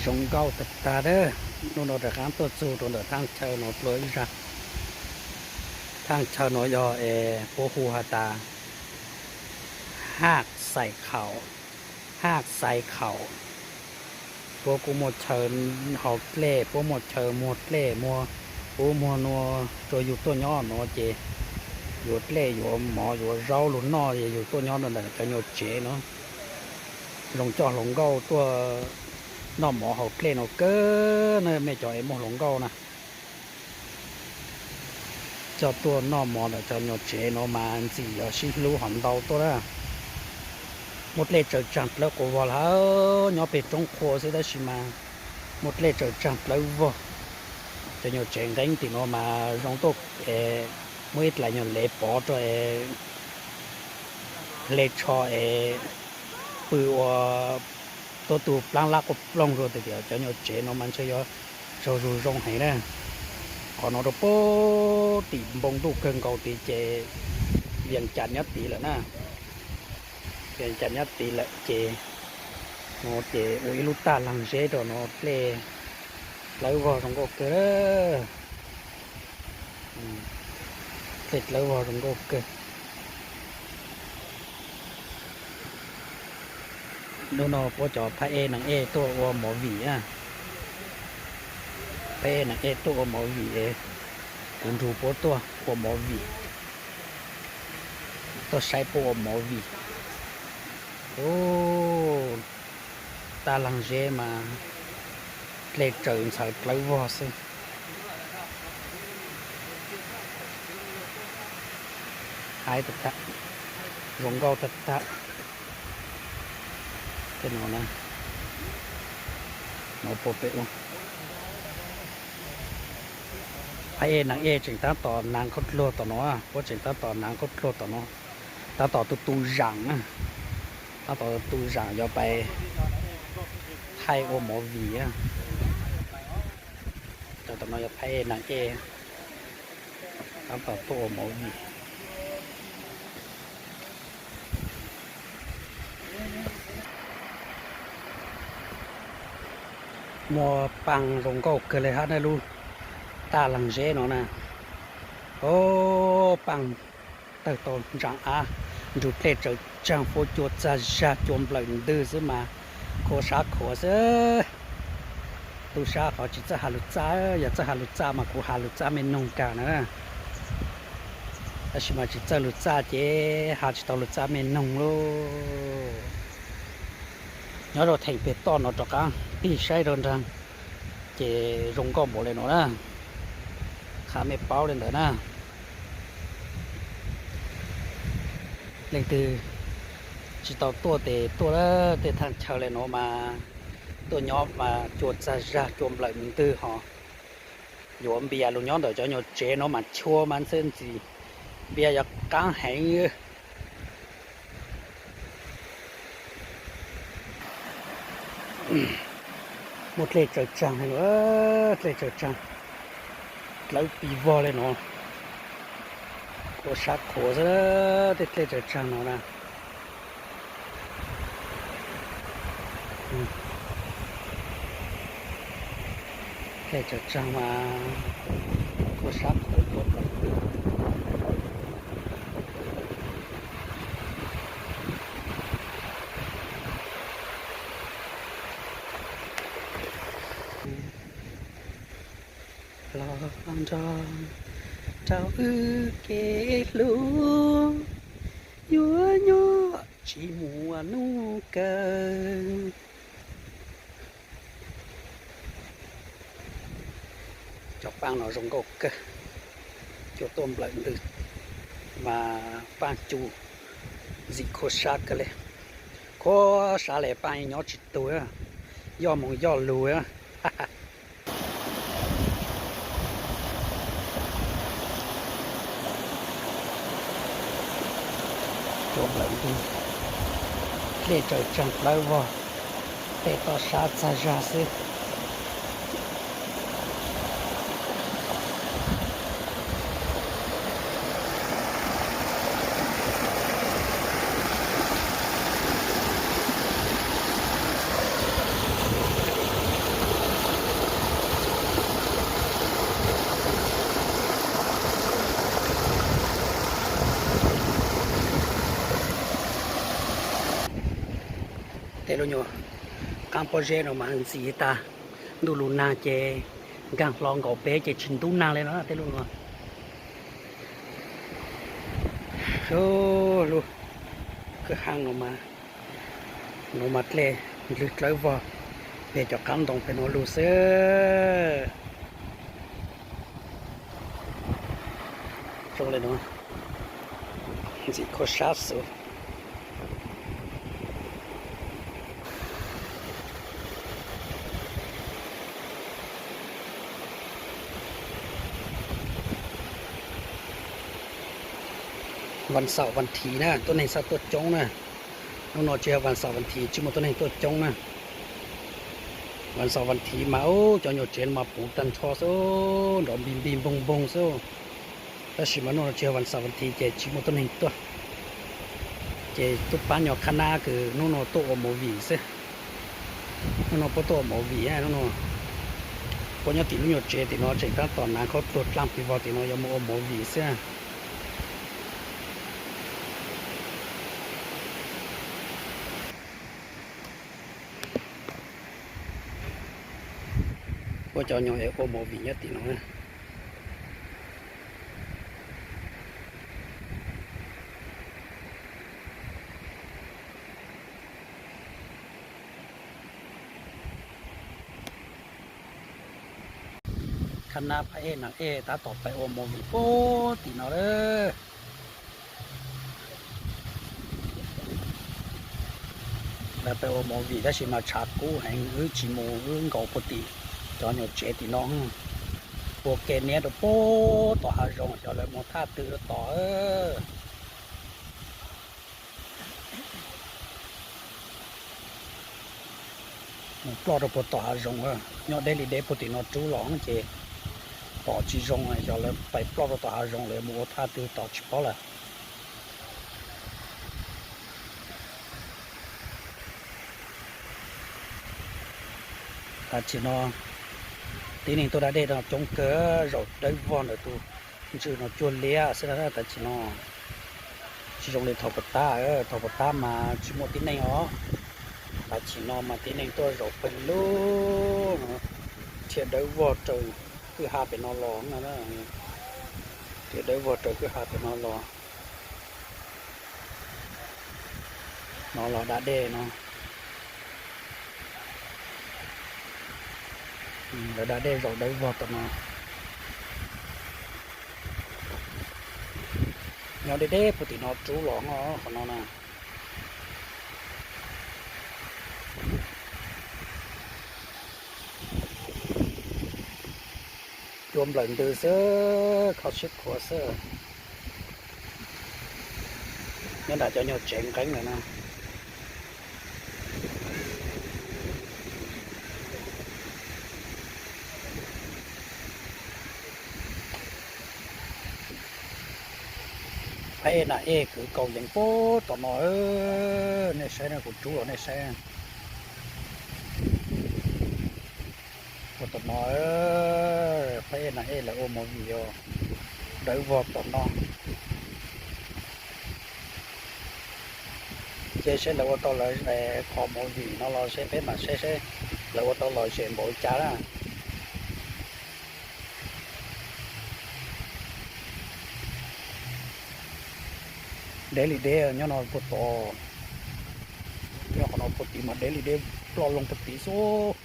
Zoo nkauj tag tag a. Hnub no rov qab tuaj txug rau ntawm thaj chaw no dlua ib zag. Thaj chaw no yog es puab hu has tas Haj Xais Khaum, Haj Xais Khaum. Puab kuj muaj chaw haus dlej, puab muaj chaw muag dlej, muag ub muag nuav, rua yug tuaj nyob no ces yuav dlej yuav mov yuav zaub lug noj es yug tuaj nyob ntawm cov nyuas tsev no. Zoo coj hluas nkauj tuaj noj mov haus dlej no kawg na, mej cov es muaj hluas nkauj na. Coj tuaj noj mov ntawm cov nyuas tsev no mas ntxim yuav sib hlub hov ntau tuaj na. Muaj dlej tsaws tsaag dlawb quas vog lawm, nyob peg roob qhua xwb tab sis mas muaj dlej tsaws tsaag dlawb vog. Cov nyuas tsev nqeeb tim no mas zoo tuaj, muaj ib dlaim nyuas lev pov rua es hle tsho es pw ua tuab tu plaab lab quaj ploog rua tias cov nyuas tsev no mas ntshe yuav tsaug zug zoo heev na. Qhov no rua puag tim npoo ntuj kawg nkaus tid ces Vias Cas nyob tid lawm na. Vias Cas nyob tid lawm ces no ces ua ib lub taj laag zeb rau no, dlej dlawb vog zoo nkauj kawg. Dlej dlawb vog zoo nkauj kawg. Hnub no puab cov phab ej neeg ej tuaj ua movie na. Phab ej neeg ej tuaj ua movie, kwv nrug puab tuaj ua movie, tuaj saib puab ua movie. Taj laag zeb mas dlej tsaws ntxhawv dlawb vog xwb. Haib tag tag, zoo nkauj tag tag. Tej no na, no puab pem ub, phab ej neeg ej tseem tab tom naav khaub dluag tom no, puab tseem tab tom naav khaub dluag tom no, tab tom tu tu zaam na, tab tom tu zaam yuav pais thaij ua movie. Cov tom no yog phab ej neeg ej tab tom tuaj ua movie. Muaj paaj zoo nkauj kawg le hab na lub taj laag zeb no na. Ob, paaj tawg tau ntsaa av, nrug dlej tsaws tsaag, fuab cua txag zag, cua nplawm ntwg xwb mas khuam sab khuam xwb. Tub sab qhov tsis txawj has lug txaj, yog txawj has lug txaj mas kuv has lug txaj mej noog kag na. Tab sis mas tsis txawj lug txaj ces has tsis tau lug txaj mej noog lauj. Nyob rau theem peg toj no rov qaab tig saib rau nraag ces zoo nkauj npaum le nuav na. Qha mej paub le ntawd na. Leej twg tsis tau tuaj tes tuaj lawm, tej thaaj chaw le nuav mas tuaj nyob mas cua txag zag cua nplawm ntwg hos. Yuav npias lug nyob ntawm cov nyuas tsev no mas chua mas ntxhw ntxim, npias yuav qaab heev. Muaj dlej tsaws tsaag, dlej tsaws tsaag dlawb pig vog le nuav. Khuam sab khuam xwb, tej dlej tsaws tsaag no na. Dlej tsaws tsaag mas khuam sab khuam cua nplawm ntwg. Los nrog rau wb kev hlub, yuav nyob tsis muaj nub kawg. Cov paaj no zoo nkauj kawg, cua tuaj nplawm ntwg mas paaj cu ntxim khuam sab kawg le. Khuam sab le paaj nyob tsis tug, yoj moog yoj lug. Cua nplawm ntwg, dlej tsaws tsaag dlawb vog, tej toj sab txag zag xwb. Tej lub nyuag qaab pob zeb no mas ntxim tag, ntuj lug nag ces nkaag hlo nkaus peb ces tsis ntub nag le no tej lub no. Lub kwj haab no mas, no mas dlej ndlwg dlawb vog peg cov qaab ntoo peg no lug xwb. Zoo le no, ntxim khuab sab xwb. Vas xaum vas thiv na tuab neeg xav tuaj coob na. Hnub no tsis yog vas xaum vas thiv tsis muaj tuab neeg tuaj coob na. Vas xaum vas thiv mas ub cov nyuam tsev mas puv tag nrho xwb, nrov npig npig npoog npoog xwb. Tab sis mas hnub no tsis yog vas xaum vas thiv ces tsis muaj tuab neeg tuaj. Ces tub paab nyob qhab nab kws hnub no tuaj ua movie xwb. Hnub no puab tuaj ua movie, hnub no puab nyob tim lub nyuag tsev tim no tseem tab tom hnav khaub dluag dlaaj plig vog tim no yuav mus ua movie xwb. Puab cov nyuag es ua movie nyob tim no. Qhab nab phab ej nas ej tab tom pais ua movie puag tim no lawm. Lawv pais ua movie tab sis mas tshav kub heev wb tsis mus, wb nkaum puag tim cov nyuag tsev tim no. Ua ke niab rau puag tom hav zoov xyov lawv mus thaj twg rau tom. Mus ploj rau puag tom hav zoov, nyob deb li deb puag tim no rub los ces pom tsis zoo, xyov lawv pais ploj rau tom hav zoov lawv mus ua thaj twg tom tsis paub lawm. Tam sim no tib neeg tuaj da dej no coob kawg, zaum dawb vog ntawm tus ntswg no cuag liab xwb na. Tam sim no tsis zoo li thaum puag ta, thaum puag ta mas tsis muaj tib neeg os. Tam sim no mas tib neeg tuaj zaum pawg lug, dhia dawb vog raws kwj ha pem no los, dhia dawb vog raws kwj ha pem no los. No los da dej no, lawv da dej zaum dawb vog tom no. Nyob deb deb puag tim no rub los qhov no na. Cua nplawm ntws xwb, kho siab khuav xwb. Nyob nram cov nyuag tsev nqeeb lawm na. Phab ej nas ej kwv kaus yees puag tom no, nej saib na, kuv rub los nej saib. Puag tom no, phab ej nas ej lawv ua movie os, dawb vog tom no. Ces seb lawv ua tau lawv qhov movie no los seb peb mam saib seb lawv ua tau lom zem npaum li cas na. Deb li deb nyob no puag tod, nyob qhov no puag tid mas deb li deb, ploj loo puag tid xwb.